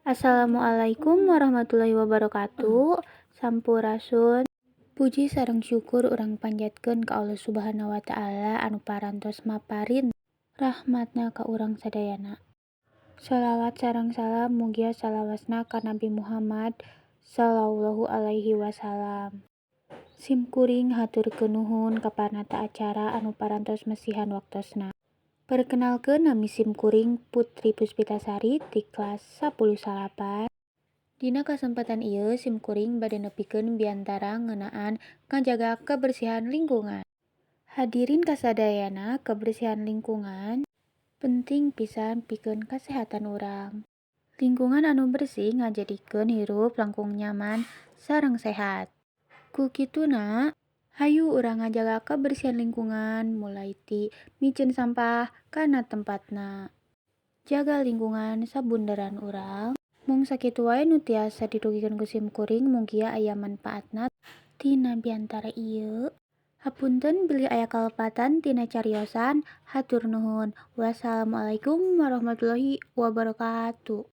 Assalamualaikum warahmatullahi wabarakatuh. Sampurasun. Puji sareng syukur urang panjatkeun ka Allah Subhanahu wa Ta'ala anu parantos maparin rahmatna ka urang sadayana. Sholawat sareng salam mugia salawasna ka Nabi Muhammad Shallallahu alaihi wasallam. Simkuring haturkeun nuhun ka panata acara anu parantos masihan waktosna. Perkenalkeun, nami simkuring Putri Puspitasari ti kelas 10 salapan. Dina kasempatan ieu simkuring bade nepikeun biantara ngeunaan ngajaga kebersihan lingkungan. Hadirin kasadayana, kebersihan lingkungan penting pisan pikeun kasehatan urang. Lingkungan anu bersih ngajadikeun hirup langkung nyaman sareng sehat. Ku kituna, hayu urang ngajaga kebersihan lingkungan mulai ti miceun sampah kana tempatna. Jaga lingkungan sabunderan urang. Mung sakitu wae nu tiasa didugikeun ku simkuring, mugia aya manfaatna tina biantara ieu. Hapunten bilih aya kalepatan tina cariosan. Hatur nuhun. Wassalamualaikum warahmatullahi wabarakatuh.